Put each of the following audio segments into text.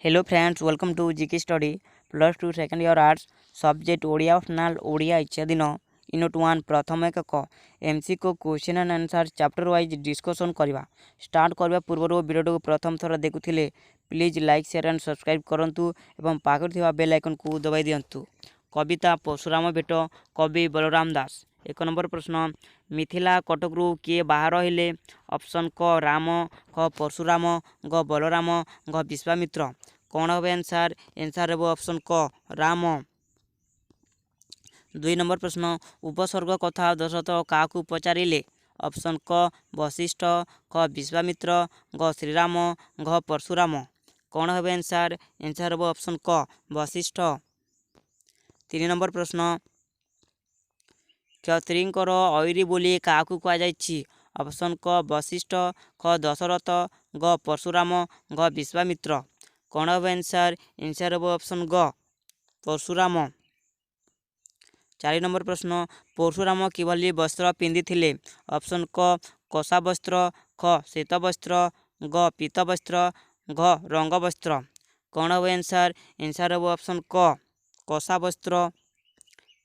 Hello friends, welcome to GK Study Plus 2 second year arts subject Odia optional Odia ଇଚ୍ଛାଧୀନ unit 1 ପ୍ରଥମ ଏକକ MCQ question and answer chapter wise discussion କରିବା। Start କରିବା ପୂର୍ବରୁ ଭିଡ଼ିଓଟିକୁ ପ୍ରଥମ ଥର ଦେଖୁଥିଲେ please like, share and subscribe କରନ୍ତୁ ଏବଂ ପାଖରେ ଥିବା ବେଲ୍ ଆଇକନ୍କୁ ଦବାଇ ଦିଅନ୍ତୁ। କବିତା ପରଶୁରାମ ଭେଟ, କବି ବଳରାମ ଦାସ। 1 ନମ୍ବର ପ୍ରଶ୍ନ, ମିଥିଳା କଟକରୁ କିଏ ବାହାର ହେଲେ? ଅପସନ୍ କ ରାମ, ଖ ପରଶୁରାମ, ଗ ବଳରାମ, ଘ ବିଶ୍ୱାମିତ୍ର। କ'ଣ ହେବ ଆନ୍ସାର୍? ଆନ୍ସାର୍ ହେବ ଅପସନ୍ କ ରାମ। 2 ନମ୍ବର ପ୍ରଶ୍ନ, ଉପସର୍ଗ କଥା ଦଶରଥ କାହାକୁ ପଚାରିଲେ? ଅପସନ୍ କ ବଶିଷ୍ଠ, ଖ ବିଶ୍ୱାମିତ୍ର, ଗ ଶ୍ରୀରାମ, ଘ ପରଶୁରାମ। କ'ଣ ହେବ ଆନ୍ସାର୍? ଆନ୍ସାର୍ ହେବ ଅପସନ୍ କ ବଶିଷ୍ଠ। 3 ନମ୍ବର ପ୍ରଶ୍ନ, କ୍ଷତ୍ରିୟଙ୍କର ଐରି ବୋଲି କାହାକୁ କୁହାଯାଇଛି? ଅପସନ୍ କ ବଶିଷ୍ଠ, ଖ ଦଶରଥ, ଗ ପରଶୁରାମ, ଘ ବିଶ୍ୱାମିତ୍ର। କ'ଣ ହେବ ଆନ୍ସାର୍? ଆନ୍ସାର୍ ହେବ ଅପସନ୍ ଗ ପରଶୁରାମ। 4 ନମ୍ବର ପ୍ରଶ୍ନ, ପରଶୁରାମ କିଭଳି ବସ୍ତ୍ର ପିନ୍ଧିଥିଲେ? ଅପସନ୍ କ କସା ବସ୍ତ୍ର, ଖ ଶ୍ଵେତ ବସ୍ତ୍ର, ଗ ପୀତ ବସ୍ତ୍ର, ଘ ରଙ୍ଗ ବସ୍ତ୍ର। କ'ଣ ହେବ ଆନ୍ସାର୍? ଆନ୍ସାର୍ ହେବ ଅପସନ୍ କ କସା ବସ୍ତ୍ର।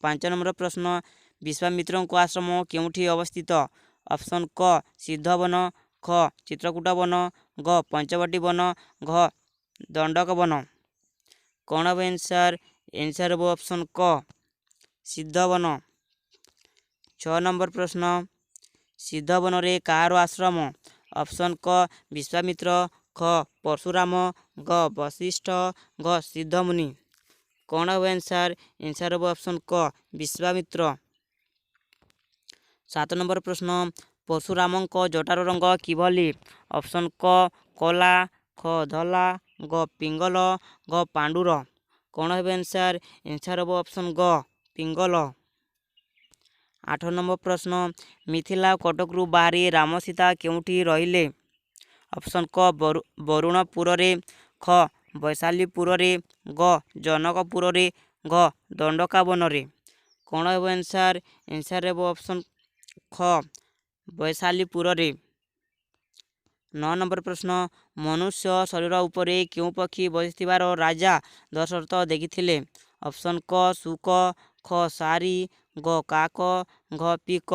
5 ନମ୍ବର ପ୍ରଶ୍ନ, ବିଶ୍ୱାମିତ୍ରଙ୍କ ଆଶ୍ରମ କେଉଁଠି ଅବସ୍ଥିତ? ଅପସନ୍ କ ସିଦ୍ଧବନ, ଖ ଚିତ୍ରକୂଟ ବନ, ଗ ପଞ୍ଚବଟୀ ବନ, ଘ ଦଣ୍ଡକ ବନ। କ'ଣ ହେବ ଆନ୍ସାର୍? ଆନ୍ସାର୍ ହେବ ଅପସନ୍ କ ସିଦ୍ଧବନ। 6 ନମ୍ବର ପ୍ରଶ୍ନ, ସିଦ୍ଧବନରେ କାହାର ଆଶ୍ରମ? ଅପସନ୍ କ ବିଶ୍ୱାମିତ୍ର, ଖ ପରଶୁରାମ, ଗ ବଶିଷ୍ଠ, ଘ ସିଦ୍ଧମୁନି। କ'ଣ ହେବ ଆନ୍ସାର୍? ଆନ୍ସାର୍ ହେବ ଅପସନ୍ କ ବିଶ୍ୱାମିତ୍ର। 7 ନମ୍ବର ପ୍ରଶ୍ନ, ପରଶୁରାମଙ୍କ ଜଟାର ରଙ୍ଗ କିଭଳି? ଅପସନ୍ କ କଳା, ଖ ଧଳା, ଗ ପିଙ୍ଗଳ, ଘ ପାଣ୍ଡୁର। କ'ଣ ହେବ ଆନ୍ସାର୍? ଆନ୍ସାର୍ ହେବ ଅପସନ୍ ଗ ପିଙ୍ଗଳ। 8 ନମ୍ବର ପ୍ରଶ୍ନ, ମିଥିଳା କଟକରୁ ବାହାରି ରାମ ସୀତା କେଉଁଠି ରହିଲେ? ଅପସନ୍ କ ବରୁଣପୁରରେ, ଖ ବୈଶାଳୀପୁରରେ, ଗ ଜନକପୁରରେ, ଘ ଦଣ୍ଡକାବନରେ। କ'ଣ ହେବ ଆନ୍ସାର୍? ଆନ୍ସାର୍ ହେବ ଅପସନ୍ ଖ ବୈଶାଳୀପୁରରେ। 9 ନମ୍ବର ପ୍ରଶ୍ନ, ମନୁଷ୍ୟ ଶରୀର ଉପରେ କେଉଁ ପକ୍ଷୀ ବସିଥିବାର ରାଜା ଦଶରଥ ଦେଖିଥିଲେ? ଅପସନ୍ କ ଶୁକ, ଖ ଶାରୀ, ଗ କାକ, ଘ ପିକ।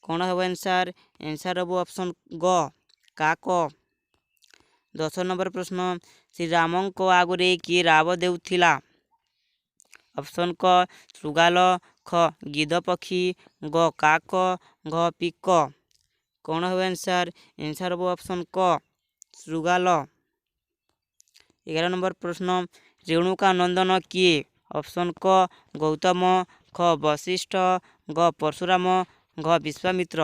କ'ଣ ହେବ ଆନ୍ସାର୍? ଆନ୍ସାର୍ ହେବ ଅପସନ୍ ଗ କାକ। 10 ନମ୍ବର ପ୍ରଶ୍ନ, ଶ୍ରୀରାମଙ୍କ ଆଗରେ କିଏ ରାବ ଦେଉଥିଲା? ଅପସନ୍ କ ଶୃଗାଳ, ଖ ଗିଧ ପକ୍ଷୀ, ଗ କାକ, ଘ ପିକ। କ'ଣ ହେବ ଆନ୍ସାର୍? ଆନ୍ସାର୍ ହେବ ଅପସନ୍ କ ଶୃଗାଳ। 11 ନମ୍ବର ପ୍ରଶ୍ନ, ରେଣୁକା ନନ୍ଦନ କିଏ? ଅପସନ୍ କ ଗୌତମ, ଖ ବଶିଷ୍ଠ, ଗ ପରଶୁରାମ, ଘ ବିଶ୍ୱାମିତ୍ର।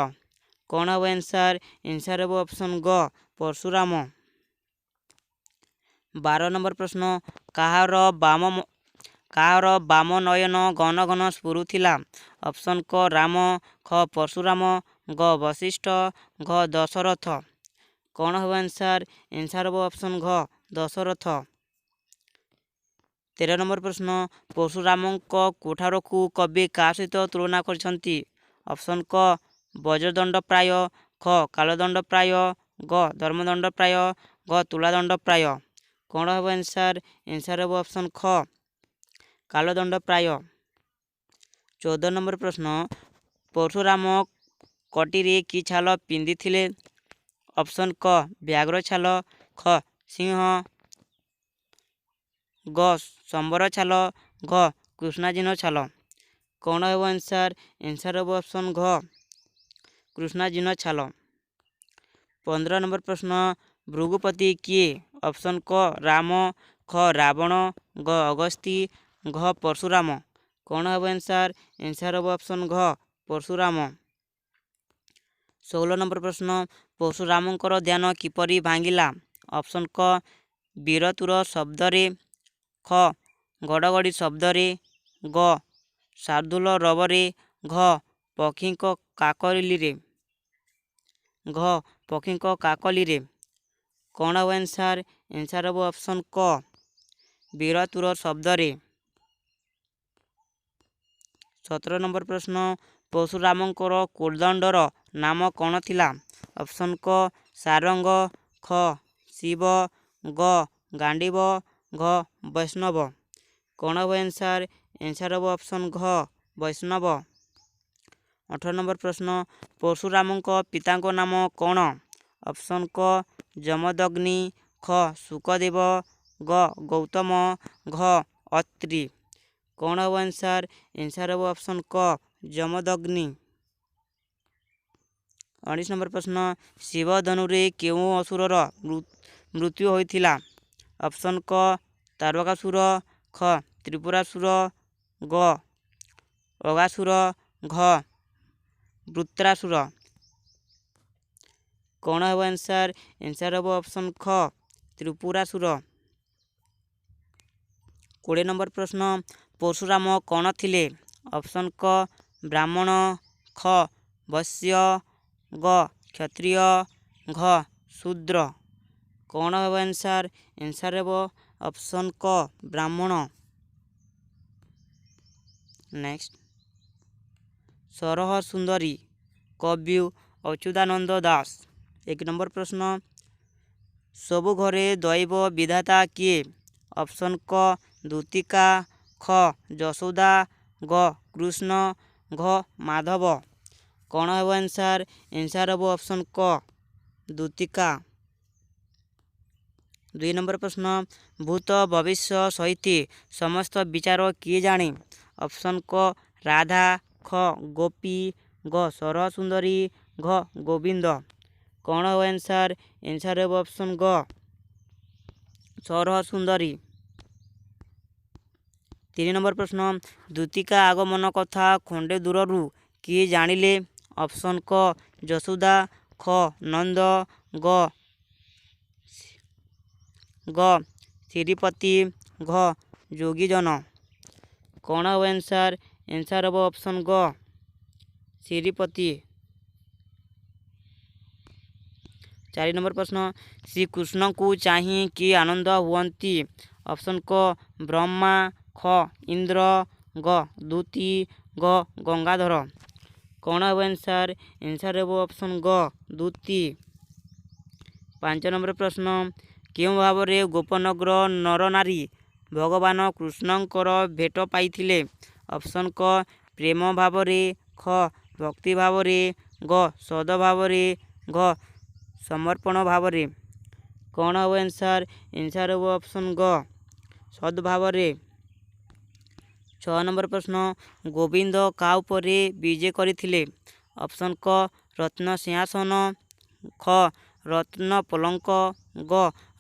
କ'ଣ ହେବ ଆନ୍ସାର୍? ଆନ୍ସାର୍ ହେବ ଅପସନ୍ ଗ ପରଶୁରାମ। 12 ନମ୍ବର ପ୍ରଶ୍ନ, କାହାର ବାମ ନୟନ ଘନ ଘନ ସ୍ଫୁରୁଥିଲା? ଅପସନ୍ କ ରାମ, ଖ ପରଶୁରାମ, ଗ ବଶିଷ୍ଠ, ଘ ଦଶରଥ। କ'ଣ ହେବ ଆନ୍ସାର୍? ଆନ୍ସାର୍ ହେବ ଅପସନ୍ ଘ ଦଶରଥ। 13 ନମ୍ବର ପ୍ରଶ୍ନ, ପରଶୁରାମଙ୍କ କୁଠାରକୁ କବି କାହା ସହିତ ତୁଳନା କରିଛନ୍ତି? ଅପସନ୍ କ ବଜ୍ରଦଣ୍ଡ ପ୍ରାୟ, ଖ କାଳଦଣ୍ଡ ପ୍ରାୟ, ଗ ଧର୍ମଦଣ୍ଡ ପ୍ରାୟ, ଘ ତୁଳାଦଣ୍ଡ ପ୍ରାୟ। କ'ଣ ହେବ ଆନ୍ସାର୍? ଆନ୍ସାର୍ ହେବ ଅପସନ୍ ଖ କାଳଦଣ୍ଡ ପ୍ରାୟ। 14 ନମ୍ବର ପ୍ରଶ୍ନ, ପରଶୁରାମ କଟିରେ କି ଛାଲ ପିନ୍ଧିଥିଲେ? ଅପସନ୍ କ ବ୍ୟାଘ୍ର ଛାଲ, ଖ ସିଂହ, ଗ ସମ୍ବର ଛାଲ, ଘ କୃଷ୍ଣାଜିନ ଛାଲ। କ'ଣ ହେବ ଆନ୍ସାର୍? ଆନ୍ସାର୍ ହେବ ଅପସନ୍ ଘ କୃଷ୍ଣାଜିନ ଛାଲ। 15 ନମ୍ବର ପ୍ରଶ୍ନ, ଭୃଗୁପତି କିଏ? ଅପସନ୍ କ ରାମ, ଖ ରାବଣ, ଗ ଅଗସ୍ତି, ଘ ପରଶୁରାମ। କ'ଣ ହେବ ଆନ୍ସାର୍? ଆନ୍ସାର୍ ହେବ ଅପସନ୍ ଘ ପରଶୁରାମ। 16 ନମ୍ବର ପ୍ରଶ୍ନ, ପରଶୁରାମଙ୍କର ଧ୍ୟାନ କିପରି ଭାଙ୍ଗିଲା? ଅପସନ୍ କ ବୀରତୁର ଶବ୍ଦରେ, ଖ ଘଡ଼ଘଡ଼ି ଶବ୍ଦରେ, ଗ ଶାର୍ଦ୍ଦୂଳ ରବରେ, ଘ ପକ୍ଷୀଙ୍କ କାକଳିରେ। ଘ ପକ୍ଷୀଙ୍କ କାକଳିରେ। କ'ଣ ହେବ ଆନ୍ସାର୍? ଆନ୍ସାର୍ ହେବ ଅପସନ୍ କ ବୀରତୁର ଶବ୍ଦରେ। 17 ନମ୍ବର ପ୍ରଶ୍ନ, ପରଶୁରାମଙ୍କର କୋଦଣ୍ଡର ନାମ କ'ଣ ଥିଲା? ଅପସନ୍ କ ସାରଙ୍ଗ, ଖ ଶିବ, ଗ ଗାଣ୍ଡିବ, ଘ ବୈଷ୍ଣବ। କ'ଣ ହେବ ଆନ୍ସର୍? ଆନ୍ସର୍ ହେବ ଅପସନ୍ ଘ ବୈଷ୍ଣବ। 18 ନମ୍ବର ପ୍ରଶ୍ନ, ପରଶୁରାମଙ୍କ ପିତାଙ୍କ ନାମ କ'ଣ? ଅପସନ୍ କ ଯମଦଗ୍ନି, ଖ ଶୁକଦେବ, ଗ ଗୌତମ, ଘ ଅତ୍ରି। କ'ଣ ହେବ ଆନ୍ସର୍? ଆନ୍ସର୍ ହେବ ଅପସନ୍ କ ଯମଦଗ୍ନି। 19 ନମ୍ବର ପ୍ରଶ୍ନ, ଶିବଧନୁରେ କେଉଁ ଅସୁରର ମୃତ୍ୟୁ ହୋଇଥିଲା? ଅପସନ୍ କ ତାରକାସୁର, ଖ ତ୍ରିପୁରାସୁର, ଗ ଅଗାସୁର, ଘ ବୃତ୍ରାସୁର। କ'ଣ ହେବ ଆନ୍ସର୍? ଆନ୍ସର୍ ହେବ ଅପସନ୍ ଖ ତ୍ରିପୁରାସୁର। 20 ନମ୍ବର ପ୍ରଶ୍ନ, ପରଶୁରାମ କ'ଣ ଥିଲେ? ଅପସନ୍ କ ବ୍ରାହ୍ମଣ, ଖ ବୈଶ୍ୟ, ଗ କ୍ଷତ୍ରିୟ, ଘ ଶୂଦ୍ର। କ'ଣ ହେବ ଆନ୍ସର୍? ଆନ୍ସର୍ ହେବ ଅପସନ୍ କ ବ୍ରାହ୍ମଣ। ନେକ୍ସଟ, ସରହ ସୁନ୍ଦରୀ କବି ଅଚ୍ୟୁତାନନ୍ଦ ଦାସ। 1 ନମ୍ବର ପ୍ରଶ୍ନ, ସବୁ ଘରେ ଦୈବ ବିଧାତା କିଏ? ଅପସନ୍ କ ଦୂତିକା, ଖ ଯଶୋଦା, ଗ କୃଷ୍ଣ, ଘ ମାଧବ। କ'ଣ ହେବ ଆନ୍ସର୍? ଆନ୍ସର୍ ହେବ ଅପସନ୍ କ ଦୂତିକା। 2 ନମ୍ବର ପ୍ରଶ୍ନ, ଭୂତ ଭବିଷ୍ୟ ସହିତ ସମସ୍ତ ବିଚାର କିଏ ଜାଣେ? ଅପସନ୍ କ ରାଧା, ଖ ଗୋପୀ, ଗ ସରସୁନ୍ଦରୀ, ଘ ଗୋବିନ୍ଦ। କ'ଣ ହେବ ଆନ୍ସର୍? ଆନ୍ସର୍ ହେବ ଅପସନ୍ ଗ ସରସୁନ୍ଦରୀ। 3 ନମ୍ବର ପ୍ରଶ୍ନ, ଦୂତିକା ଆଗମନ କଥା ଖଣ୍ଡେ ଦୂରରୁ କିଏ ଜାଣିଲେ? ଅପସନ୍ କ ଯଶୋଦା, ଖ ନନ୍ଦ, ଗ ଶ୍ରୀପତି, ଘ ଯୋଗୀଜନ। କ'ଣ ହେବ ଆନ୍ସର୍? ଆନ୍ସର୍ ହେବ ଅପସନ୍ ଗ ଶ୍ରୀପତି। 4 ନମ୍ବର ପ୍ରଶ୍ନ, ଶ୍ରୀକୃଷ୍ଣଙ୍କୁ ଚାହିଁ କିଏ ଆନନ୍ଦ ହୁଅନ୍ତି? ଅପସନ୍ କ ବ୍ରହ୍ମା, ଖ ଇନ୍ଦ୍ର, ଗ ଦୂତୀ, ଘ ଗଙ୍ଗାଧର। କ'ଣ ହେବ ଆନ୍ସର୍? ଆନ୍ସର୍ ହେବ ଅପସନ୍ ଗ ଦୂତୀ। 5 ନମ୍ବର ପ୍ରଶ୍ନ, କେଉଁ ଭାବରେ ଗୋପନଗର ନରନାରୀ ଭଗବାନ କୃଷ୍ଣଙ୍କର ଭେଟ ପାଇଥିଲେ? ଅପସନ୍ କ ପ୍ରେମ ଭାବରେ, ଖ ଭକ୍ତି ଭାବରେ, ଗ ସଦଭାବରେ, ଘ ସମର୍ପଣ ଭାବରେ। କ'ଣ ହେବ ଆନ୍ସର୍? ଆନ୍ସର୍ ହେବ ଅପସନ୍ ଗ ସଦ୍ଭାବରେ। 6 ନମ୍ବର ପ୍ରଶ୍ନ, ଗୋବିନ୍ଦ କାହା ଉପରେ ବିଜେ କରିଥିଲେ? ଅପସନ୍ କ ରତ୍ନ ସିଂହାସନ, ଖ ରତ୍ନ ପଲଙ୍କ, ଗ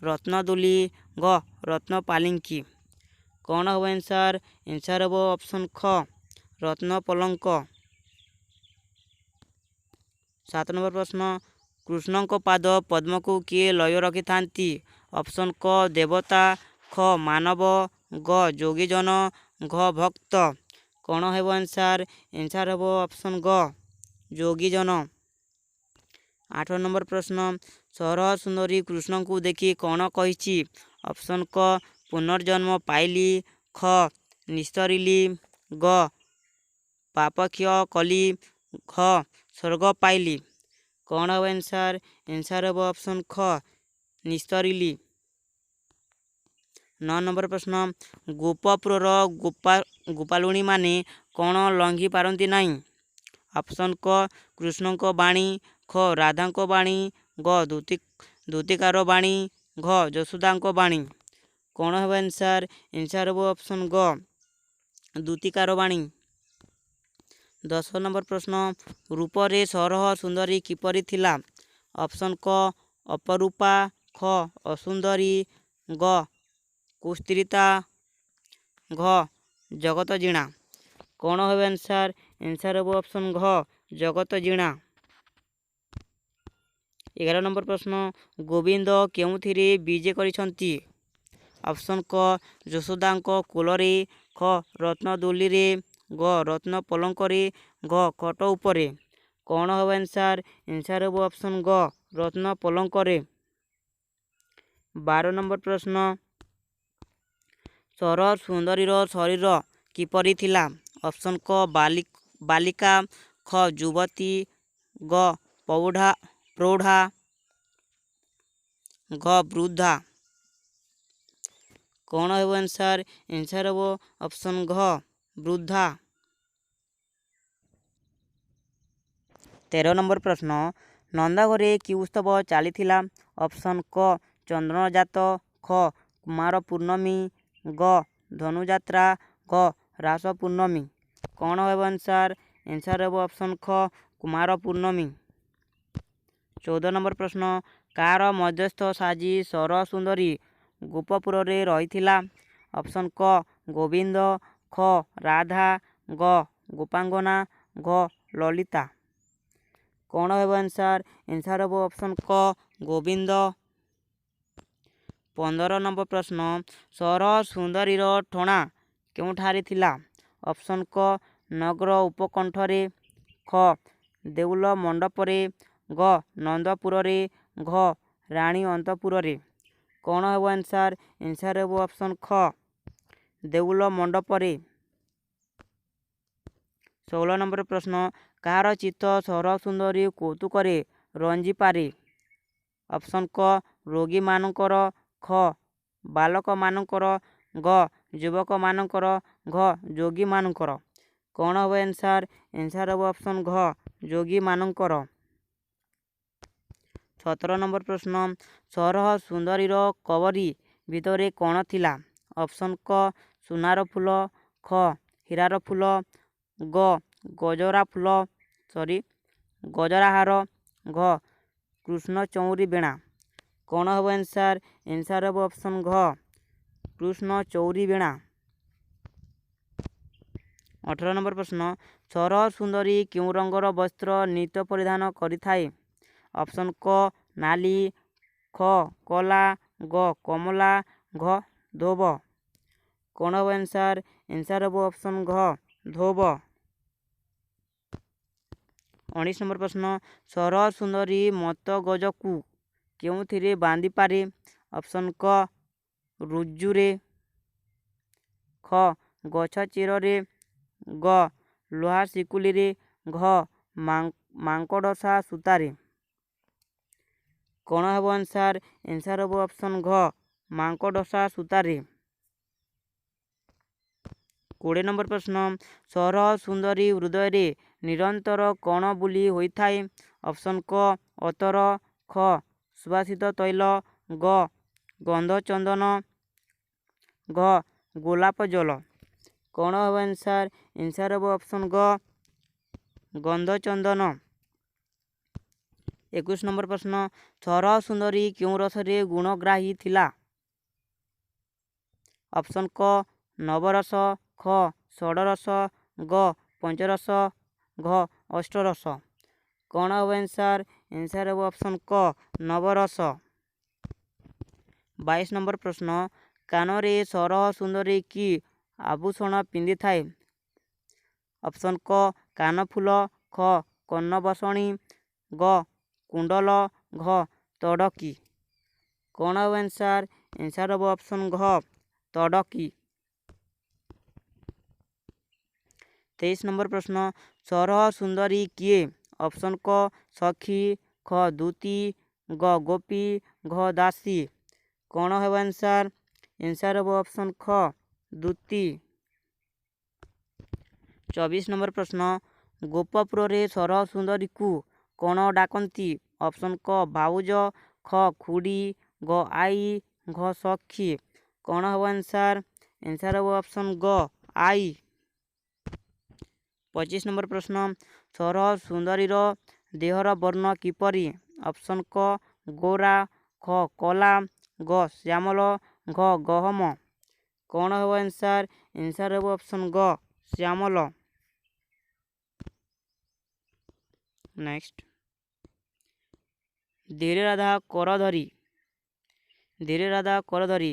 ରତ୍ନଦୋଲି, ଘ ରତ୍ନ ପାଲିଙ୍କି। କ'ଣ ହେବ ଆନ୍ସର୍? ଆନ୍ସର୍ ହେବ ଅପସନ୍ ଖ ରତ୍ନ ପଲଙ୍କ। 7 ନମ୍ବର ପ୍ରଶ୍ନ, କୃଷ୍ଣଙ୍କ ପାଦ ପଦ୍ମକୁ କିଏ ଲୟ ରଖିଥାନ୍ତି? ଅପସନ୍ କ ଦେବତା, ଖ ମାନବ, ଗ ଯୋଗୀଜନ, ଘ ଭକ୍ତ। କ'ଣ ହେବ ଆନ୍ସର୍? ଆନ୍ସର୍ ହେବ ଅପସନ୍ ଗ ଯୋଗୀଜନ। 8 ନମ୍ବର ପ୍ରଶ୍ନ, ସରସୁନ୍ଦରୀ କୃଷ୍ଣଙ୍କୁ ଦେଖି କ'ଣ କହିଛି? ଅପସନ୍ କ ପୁନର୍ଜନ୍ମ ପାଇଲି, ଖ ନିସ୍ତରିଲି, ଗ ପାପକ୍ଷୟ କଲି, ଘ ସ୍ୱର୍ଗ ପାଇଲି। କ'ଣ ହେବ ଆନ୍ସର୍? ଆନ୍ସର୍ ହେବ ଅପସନ୍ ଖ ନିସ୍ତରିଲି। 9 ନମ୍ବର ପ୍ରଶ୍ନ, ଗୋପପୁରର ଗୋପାଳୁଣୀମାନେ କ'ଣ ଲଙ୍ଘି ପାରନ୍ତି ନାହିଁ? ଅପସନ୍ କ କୃଷ୍ଣଙ୍କ ବାଣୀ, ଖ ରାଧାଙ୍କ ବାଣୀ, ଗ ଦୂତିକାର ବାଣୀ, ଘ ଯଶୋଦାଙ୍କ ବାଣୀ। କ'ଣ ହେବ ଆନ୍ସର୍? ଆନ୍ସର୍ ହେବ ଅପସନ୍ ଗ ଦୂତିକାର ବାଣୀ। 10 ନମ୍ବର ପ୍ରଶ୍ନ, ରୂପରେ ସରହ ସୁନ୍ଦରୀ କିପରି ଥିଲା? ଅପସନ୍ କ ଅପରୂପା, ଖ ଅସୁନ୍ଦରୀ, ଗ କୁତ୍ସିତା, ଘ ଜଗତଜିଣା। କ'ଣ ହେବ ଆନ୍ସର୍? ଆନ୍ସର୍ ହେବ ଅପସନ୍ ଘ ଜଗତଜିଣା। 11 ନମ୍ବର ପ୍ରଶ୍ନ, ଗୋବିନ୍ଦ କେଉଁଥିରେ ବିଜେ କରିଛନ୍ତି? ଅପସନ୍ କ ଯଶୋଦାଙ୍କ କୋଳରେ, ଖ ରତ୍ନଦୋଲିରେ, ଗ ରତ୍ନ ପଲଙ୍କରେ, ଘ ଖଟ ଉପରେ। କ'ଣ ହେବ ଆନ୍ସର୍? ଆନ୍ସର୍ ହେବ ଅପସନ୍ ଗ ରତ୍ନ ପଲଙ୍କରେ। 12 ନମ୍ବର ପ୍ରଶ୍ନ, ସରସୁନ୍ଦରୀର ଶରୀର କିପରି ଥିଲା? ଅପସନ୍ କ ବାଲିକା, ଖ ଯୁବତୀ, ଗ ପ୍ରୌଢ଼ା, ଘ ବୃଦ୍ଧା। କ'ଣ ହେବ ଆନ୍ସର୍? ଆନ୍ସର୍ ହେବ ଅପସନ୍ ଘ, ବୃଦ୍ଧା। 13 ନମ୍ବର ପ୍ରଶ୍ନ, ନନ୍ଦଘରେ କି ଉତ୍ସବ ଚାଲିଥିଲା? ଅପସନ୍ କ, ଚନ୍ଦନଯାତ, ଖ, କୁମାର ପୂର୍ଣ୍ଣମୀ, ଗ, ଧନୁଯାତ୍ରା, ଘ, ରାସ ପୂର୍ଣ୍ଣମୀ। କ'ଣ ହେବ ଆନ୍ସର୍? ଆନ୍ସର୍ ହେବ ଅପସନ୍ ଖ, କୁମାର ପୂର୍ଣ୍ଣମୀ। 14 ନମ୍ବର ପ୍ରଶ୍ନ, କାହାର ମଧ୍ୟସ୍ଥ ସାଜି ସରସୁନ୍ଦରୀ ଗୋପପୁରରେ ରହିଥିଲା? ଅପସନ୍ କ, ଗୋବିନ୍ଦ, ଖ, ରାଧା, ଗ, ଗୋପାଙ୍ଗନା, ଘ, ଲଲିତା। କ'ଣ ହେବ ଆନ୍ସର୍? ଆନ୍ସର୍ ହେବ ଅପସନ୍ କ, ଗୋବିନ୍ଦ। 15 ନମ୍ବର ପ୍ରଶ୍ନ, ସରସୁନ୍ଦରୀର ଠଣା କେଉଁଠାରେ ଥିଲା? ଅପସନ୍ କ, ନଗର ଉପକଣ୍ଠରେ, ଖ, ଦେଉଳ ମଣ୍ଡପରେ, ଗ, ନନ୍ଦପୁରରେ, ଘ, ରାଣୀ ଅନ୍ତଃପୁରରେ। କ'ଣ ହେବ ଆନ୍ସର୍? ଆନ୍ସର୍ ହେବ ଅପସନ୍ ଖ, ଦେଉଳ ମଣ୍ଡପରେ। 16 ନମ୍ବର ପ୍ରଶ୍ନ, କାହାର ଚିତ୍ତ ସରସୁନ୍ଦରୀ କୌତୁକରେ ରଞ୍ଜିପାରେ? ଅପସନ୍ କ, ରୋଗୀମାନଙ୍କର, ଖ, ବାଳକମାନଙ୍କର, ଗ, ଯୁବକମାନଙ୍କର, ଘ, ଯୋଗୀମାନଙ୍କର। କ'ଣ ହେବ ଆନ୍ସର୍? ଆନ୍ସର୍ ହେବ ଅପସନ୍ ଘ, ଯୋଗୀମାନଙ୍କର। 17 ନମ୍ବର ପ୍ରଶ୍ନ, ସରସୁନ୍ଦରୀର କବରୀ ଭିତରେ କ'ଣ ଥିଲା? ଅପସନ୍ କ, ସୁନାର ଫୁଲ, ଖ, ହୀରାର ଫୁଲ, ଗ, ଗଜରା ଫୁଲ ସରି ଗଜରାହାର, ଘ, କୃଷ୍ଣଚଉରୀ ବେଣା। କ'ଣ ହେବ ଆନ୍ସର୍? ଆନ୍ସର୍ ହେବ ଅପସନ୍ ଘ, କୃଷ୍ଣଚଉରୀ ବେଣା। 18 ନମ୍ବର ପ୍ରଶ୍ନ, ସରସୁନ୍ଦରୀ କେଉଁ ରଙ୍ଗର ବସ୍ତ୍ର ନିତ୍ୟ ପରିଧାନ କରିଥାଏ? ଅପସନ୍ କ, ନାଲି, ଖ, କଳା, ଗ, କମଳା, ଘ, ଧୋବ। କ'ଣ ହେବ ଆନ୍ସର୍? ଆନ୍ସର୍ ହେବ ଅପସନ୍ ଘ, ଧୋବ। 19 ନମ୍ବର ପ୍ରଶ୍ନ, ସରସୁନ୍ଦରୀ ମତ୍ତଗଜକୁ କେଉଁଥିରେ ବାନ୍ଧିପାରେ? ଅପସନ୍ କ, ଋଜୁରେ, ଖ, ଗଛ ଚେରରେ, ଗ, ଲୁହା ଶିକୁଳିରେ, ଘ, ମାଙ୍କଡ଼ସା ସୂତାରେ। କ'ଣ ହେବ ଆନ୍ସର୍? ଆନ୍ସର୍ ହେବ ଅପସନ୍ ଘ, ମାଙ୍କଡ଼ସା ସୂତାରେ। 20 ନମ୍ବର ପ୍ରଶ୍ନ, ସରସୁନ୍ଦରୀ ହୃଦୟରେ ନିରନ୍ତର କ'ଣ ବୋଲି ହୋଇଥାଏ? ଅପସନ୍ କ, ଅତର, ଖ, ସୁବାସିତ ତୈଳ, ଗ, ଗନ୍ଧଚନ୍ଦନ, ଘ, ଗୋଲାପ ଜଳ। କ'ଣ ହେବ ଆନ୍ସର୍? ଆନ୍ସର୍ ହେବ ଅପସନ୍ ଗ, ଗନ୍ଧଚନ୍ଦନ। 21 ନମ୍ବର ପ୍ରଶ୍ନ, ସରସୁନ୍ଦରୀ କେଉଁ ରସରେ ଗୁଣଗ୍ରାହୀ ଥିଲା? ଅପସନ୍ କ, ନବରସ, ଖ, ଷଡ଼ରସ, ଗ, ପଞ୍ଚରସ, ଘ, ଅଷ୍ଟରସ। କ'ଣ ହେବ ଆନ୍ସର୍? ଆନ୍ସର୍ ହେବ ଅପସନ୍ କ, ନବରସ। 22 ନମ୍ବର ପ୍ରଶ୍ନ, କାନରେ ସରସୁନ୍ଦରୀ କି ଆଭୂଷଣ ପିନ୍ଧିଥାଏ? ଅପସନ୍ କ, କାନଫୁଲ, ଖ, କର୍ଣ୍ଣବସଣୀ, ଗ, କୁଣ୍ଡଳ, ଘ, ତଡ଼କି। କ'ଣ ହେବ ଆନ୍ସର୍? ଆନ୍ସର୍ ହେବ ଅପସନ୍ ଘ, ତଡ଼କି। 23 ନମ୍ବର ପ୍ରଶ୍ନ, ସରସୁନ୍ଦରୀ କିଏ? ଅପସନ୍ କ, ସଖୀ, ଖ, ଦୂତୀ, ଗ, ଗୋପୀ, ଘ, ଦାସୀ। କ'ଣ ହେବ ଆନ୍ସର୍? ଆନ୍ସର୍ ହେବ ଅପସନ୍ ଖ, ଦୂତୀ। 24 ନମ୍ବର ପ୍ରଶ୍ନ, ଗୋପପୁରରେ ସରସୁନ୍ଦରୀକୁ କ'ଣ ଡାକନ୍ତି? ଅପସନ୍ କ, ଭାଉଜ, ଖ, ଖୁଡ଼ୀ, ଗ, ଆଈ, ଘ, ସଖୀ। କ'ଣ ହେବ ଆନ୍ସର୍? ଆନ୍ସର୍ ହେବ ଅପସନ୍ ଗ, ଆଈ। 25 ନମ୍ବର ପ୍ରଶ୍ନ, ସରସୁନ୍ଦରୀର ଦେହର ବର୍ଣ୍ଣ କିପରି? ଅପସନ୍ କ, ଗୋରା, ଖ, କଳା, ଗ, ଶ୍ୟାମଳ, ଘ, ଗହମ। କ'ଣ ହେବ ଆନ୍ସର୍? ଆନ୍ସର୍ ହେବ ଅପସନ୍ ଗ, ଶ୍ୟାମଳ। ନେକ୍ସଟ, ଧୀରେ ରାଧା କରଧରି, ଧୀରେ ରାଧା କରଧରି,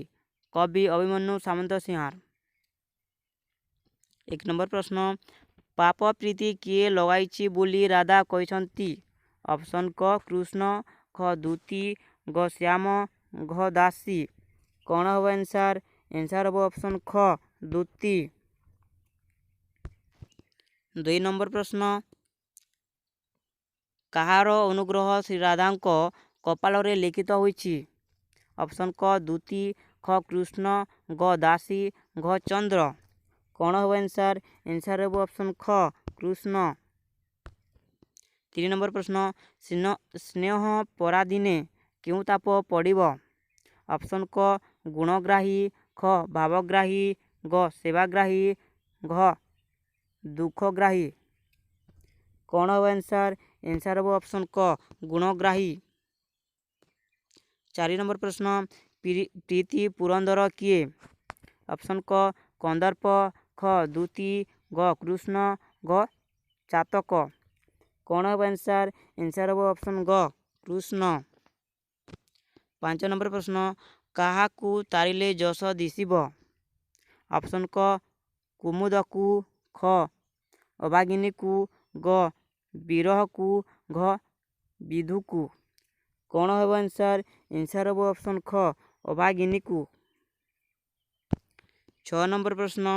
କବି ଅଭିମନ୍ୟୁ ସାମନ୍ତସିଂହାର। 1 ନମ୍ବର ପ୍ରଶ୍ନ, ପାପ ପ୍ରୀତି କିଏ ଲଗାଇଛି ବୋଲି ରାଧା କହିଛନ୍ତି? ଅପସନ୍ କ, କୃଷ୍ଣ, ଖ, ଦୂତୀ, ଗ, ଶ୍ୟାମ, ଘ, ଦାସୀ। କ'ଣ ହେବ ଆନ୍ସର୍? ଆନ୍ସର୍ ହେବ ଅପସନ୍ ଖ, ଦୂତୀ। 2 ନମ୍ବର ପ୍ରଶ୍ନ, କାହାର ଅନୁଗ୍ରହ ଶ୍ରୀରାଧାଙ୍କ କପାଳରେ ଲିଖିତ ହୋଇଛି? ଅପସନ୍ କ, ଦୂତୀ, ଖ କୃଷ୍ଣ, ଗ ଦାସୀ, ଘ ଚନ୍ଦ୍ର। କ'ଣ ହେବ ଆନ୍ସର୍? ଆନ୍ସର୍ ହେବ ଅପସନ୍ ଖ କୃଷ୍ଣ। 3 ନମ୍ବର ପ୍ରଶ୍ନ, ସ୍ନେହ ପରାଧୀନେ କେଉଁ ତାପ ପଡ଼ିବ? ଅପସନ୍ କ ଗୁଣଗ୍ରାହୀ, ଖ ଭାବଗ୍ରାହୀ, ଗ ସେବାଗ୍ରାହୀ, ଘ ଦୁଃଖଗ୍ରାହୀ। କ'ଣ ହେବ ଆନ୍ସର୍? ଆନ୍ସର୍ ହେବ ଅପସନ୍ କ ଗୁଣଗ୍ରାହୀ। 4 ନମ୍ବର ପ୍ରଶ୍ନ, ପ୍ରୀତି ପୁରନ୍ଦର କିଏ? ଅପସନ୍ କ କନ୍ଦର୍ପ, ଖ ଦୂତୀ, ଗ କୃଷ୍ଣ, ଘ ଚାତକ। କ'ଣ ହେବ ଆନ୍ସର୍? ଆନ୍ସର୍ ହେବ ଅପସନ୍ ଗ କୃଷ୍ଣ। 5 ନମ୍ବର ପ୍ରଶ୍ନ, କାହାକୁ ତାରିଲେ ଯଶ ଦିଶିବ? ଅପସନ୍ କ କୁମୁଦକୁ, ଖ ଅଭାଗିନୀକୁ, ଗ ବିରହକୁ, ଘ ବିଧୁକୁ। କ'ଣ ହେବ ଆନ୍ସର୍? ଆନ୍ସର୍ ହେବ ଅପସନ୍ ଖ ଅଭାଗିନୀକୁ। 6 ନମ୍ବର ପ୍ରଶ୍ନ,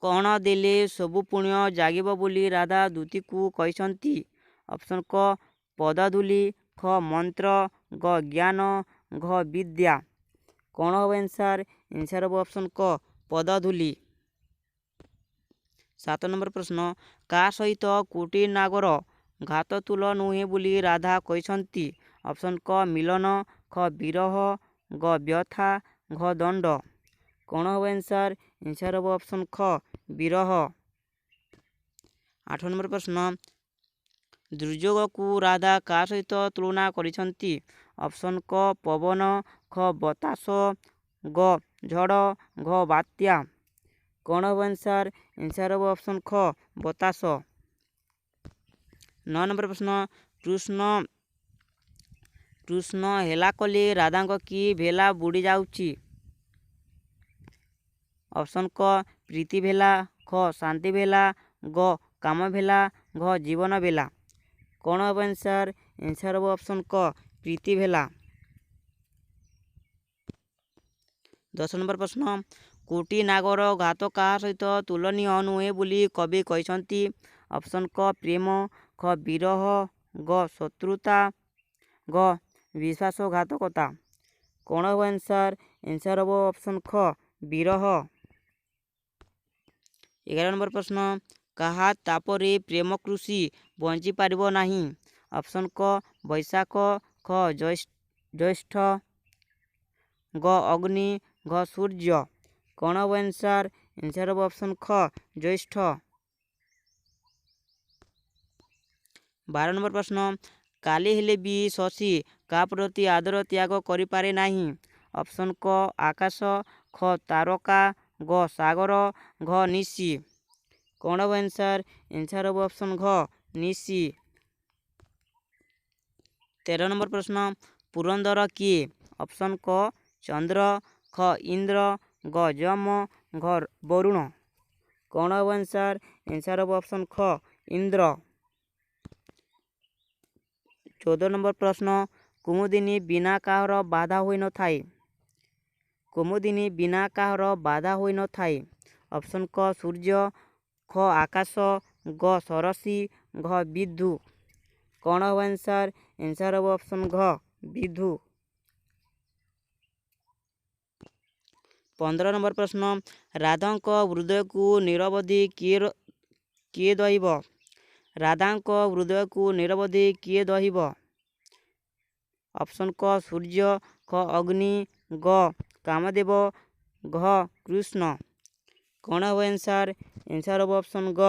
କ'ଣ ଦେଲେ ସବୁ ପୁଣ୍ୟ ଜାଗିବ ବୋଲି ରାଧା ଦୂତୀକୁ କହିଛନ୍ତି? ଅପସନ୍ କ ପଦଧୂଳି, ଖ ମନ୍ତ୍ର, ଗ ଜ୍ଞାନ, ଘ ବିଦ୍ୟା। କ'ଣ ହେବ ଆନ୍ସର୍? ଆନ୍ସର୍ ହେବ ଅପସନ୍ କ ପଦଧୂଳି। 7 ନମ୍ବର ପ୍ରଶ୍ନ, କାହା ସହିତ କୋଟି ନାଗର ଘାତ ତୁଲ ନୁହେଁ ବୋଲି ରାଧା କହିଛନ୍ତି? ଅପସନ୍ କ ମିଲନ, ଖ ବିରହ, ଗ ବ୍ୟଥା, ଘ ଦଣ୍ଡ। କ'ଣ ହେବ ଆନ୍ସର୍? ଆନ୍ସର୍ ହେବ ଅପସନ୍ ଖ ବିରହ। 8 ନମ୍ବର ପ୍ରଶ୍ନ, ଦୁର୍ଯୋଗକୁ ରାଧା କାହା ସହିତ ତୁଳନା କରିଛନ୍ତି? ଅପସନ୍ କ ପବନ, ଖ ବତାସ, ଗ ଝଡ଼, ଘ ବାତ୍ୟା। କ'ଣ ହେବ ଆନ୍ସର୍? ଆନ୍ସର୍ ହେବ ଅପସନ୍ ଖ ବତାସ। 9 ନମ୍ବର ପ୍ରଶ୍ନ, କୃଷ୍ଣ ହେଲା କଲେ ରାଧାଙ୍କ କି ଭେଲା ବୁଡ଼ି ଯାଉଛି? ଅପସନ୍ କ ପ୍ରୀତି ଭେଲା, ଖ ଶାନ୍ତି ଭେଲା, ଗ କାମ ଭେଲା, ଘ ଜୀବନ ଭେଲା। କ'ଣ ହେବ ଆନ୍ସର୍? ଆନ୍ସର୍ ହେବ ଅପସନ୍ କ ପ୍ରୀତି ଭେଲା। 10 ନମ୍ବର ପ୍ରଶ୍ନ, କୋଟି ନାଗର ଘାତ କାହା ସହିତ ତୁଳନୀୟ ନୁହେଁ ବୋଲି କବି କହିଛନ୍ତି? ଅପସନ୍ କ ପ୍ରେମ, ଖ ବିରହ, ଗ ଶତ୍ରୁତା, ଘ ବିଶ୍ୱାସଘାତକତା। କ'ଣ ହେବ ଆନ୍ସର୍? ଆନ୍ସର୍ ହେବ ଅପସନ୍ ଖ ବିରହ। 11 ନମ୍ବର ପ୍ରଶ୍ନ, କାହା ତାପରେ ପ୍ରେମ କୃଷି ବଞ୍ଚିପାରିବ ନାହିଁ? ଅପସନ୍ କ ବୈଶାଖ, ଖ ଜ୍ୟେଷ୍ଠ, ଗ ଅଗ୍ନି, ଘ ସୂର୍ଯ୍ୟ। କ'ଣ ହେବ ଆନ୍ସର୍? ଆନ୍ସର୍ ହେବ ଅପସନ୍ ଖ ଜ୍ୟେଷ୍ଠ। 12 ନମ୍ବର ପ୍ରଶ୍ନ, କାଲି ହେଲେ ବି ଶଶୀ କାହା ପ୍ରତି ଆଦର ତ୍ୟାଗ କରିପାରେ ନାହିଁ? ଅପସନ୍ କ ଆକାଶ, ଖ ତାରକା, ଗ ସାଗର, ଘ ନିଶି। କ'ଣ ହେବ ଆନ୍ସର୍? ଆନ୍ସର୍ ହେବ ଅପସନ୍ ଘ ନିଶି। 13 ନମ୍ବର ପ୍ରଶ୍ନ, ପୁରନ୍ଦର କିଏ? ଅପସନ୍ କ ଚନ୍ଦ୍ର, ଖ ଇନ୍ଦ୍ର, ଗ ଯମ, ଘ ବରୁଣ। କ'ଣ ହେବ ଆନ୍ସର୍? ଆନ୍ସର୍ ହେବ ଅପସନ୍ ଖ ଇନ୍ଦ୍ର। 14 ନମ୍ବର ପ୍ରଶ୍ନ, କୁମୁଦିନୀ ବିନା କାହାର ବାଧା ହୋଇନଥାଏ? କୁମୁଦିନୀ ବିନା କାହାର ବାଧା ହୋଇନଥାଏ? ଅପସନ୍ କ ସୂର୍ଯ୍ୟ, ଖ ଆକାଶ, ଗ ସରସୀ, ଘ ବିଧୁ। କ'ଣ ହେବ ଆନ୍ସର୍? ଆନ୍ସର୍ ହେବ ଅପସନ୍ ଘ ବିଧୁ। 15 ନମ୍ବର ପ୍ରଶ୍ନ, ରାଧାଙ୍କ ହୃଦୟକୁ ନିରବଧି କିଏ ଦହିବ? ରାଧାଙ୍କ ହୃଦୟକୁ ନିରବଧି କିଏ ଦହିବ? ଅପସନ୍ କ ସୂର୍ଯ୍ୟ, ଖ ଅଗ୍ନି, ଗ କାମଦେବ, ଘ କୃଷ୍ଣ। କ'ଣ ହେବ ଆନ୍ସର୍? ଆନ୍ସର୍ ହେବ ଅପସନ୍ ଗ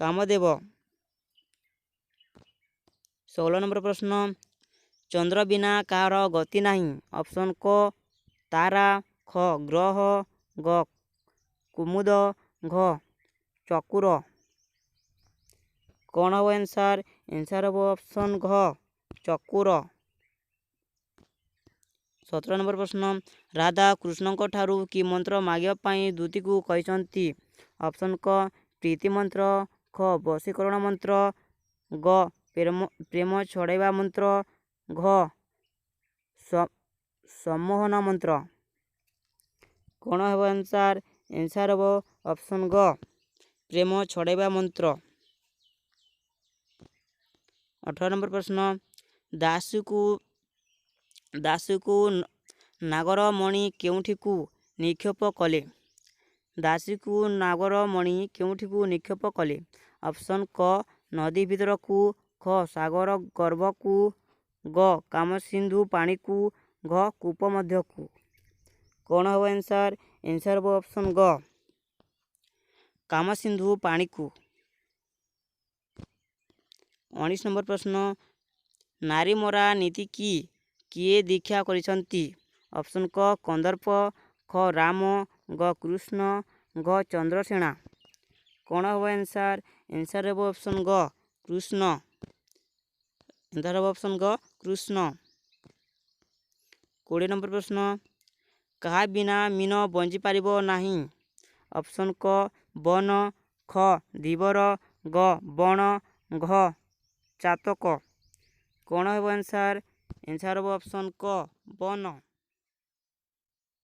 କାମଦେବ। 16 ନମ୍ବର ପ୍ରଶ୍ନ, ଚନ୍ଦ୍ର ବିନା କାହାର ଗତି ନାହିଁ? ଅପସନ୍ କ ତାରା, ଖ ଗ୍ରହ, ଗ କୁମୁଦ, ଘ ଚକୁର। କ'ଣ ହେବ ଆନ୍ସର୍? ଆନ୍ସର୍ ହେବ ଅପସନ୍ ଘ ଚକୁର। 17 ନମ୍ବର ପ୍ରଶ୍ନ, ରାଧା କୃଷ୍ଣଙ୍କ ଠାରୁ କି ମନ୍ତ୍ର ମାଗିବା ପାଇଁ ଦୂତୀକୁ କହିଛନ୍ତି? ଅପସନ୍ କ ପ୍ରୀତି ମନ୍ତ୍ର, ଖ ବଶୀକରଣ ମନ୍ତ୍ର, ଗ ପ୍ରେମ ଛଡ଼ାଇବା ମନ୍ତ୍ର, ଘ ସମ୍ମୋହନ ମନ୍ତ୍ର। କ'ଣ ହେବ ଆନ୍ସର୍? ଆନ୍ସର୍ ହେବ ଅପସନ୍ ଗ ପ୍ରେମ ଛଡ଼ାଇବା ମନ୍ତ୍ର। 18 ନମ୍ବର ପ୍ରଶ୍ନ, ଦାସୀକୁ ନାଗରମଣି କେଉଁଠିକୁ ନିକ୍ଷେପ କଲେ? ଦାସୀକୁ ନାଗରମଣି କେଉଁଠିକୁ ନିକ୍ଷେପ କଲେ? ଅପସନ୍ କ ନଦୀ ଭିତରକୁ, ଖ ସାଗର ଗର୍ଭକୁ, ଗ କାମସିନ୍ଧୁ ପାଣିକୁ, ଘ କୂପ ମଧ୍ୟକୁ। କ'ଣ ହେବ ଆନ୍ସର୍? ଆନ୍ସର୍ ହେବ ଅପସନ୍ ଗ କାମସିନ୍ଧୁ ପାଣିକୁ। 19 ନମ୍ବର ପ୍ରଶ୍ନ, ନାରୀମରା ନୀତି କି କିଏ ଦୀକ୍ଷା କରିଛନ୍ତି? ଅପସନ୍ କ କନ୍ଦର୍ପ, ଖ ରାମ, ଗ କୃଷ୍ଣ, ଘ ଚନ୍ଦ୍ରସେଣା। କ'ଣ ହେବ ଆନ୍ସର୍? ଆନ୍ସର୍ ହେବ ଅପସନ୍ ଗ କୃଷ୍ଣ। ଆନ୍ସର୍ ହେବ ଅପସନ୍ ଗ କୃଷ୍ଣ। 20 ନମ୍ବର ପ୍ରଶ୍ନ, କାହା ବିନା ମୀନ ବଞ୍ଚିପାରିବ ନାହିଁ? ଅପସନ୍ କ ବନ, ଖ ଧୀବର, ଗ ବଣ, ଘ ଚାତକ। କ'ଣ ହେବ ଆନ୍ସର୍? ଆନ୍ସର୍ ହେବ ଅପସନ୍ କ ବନ।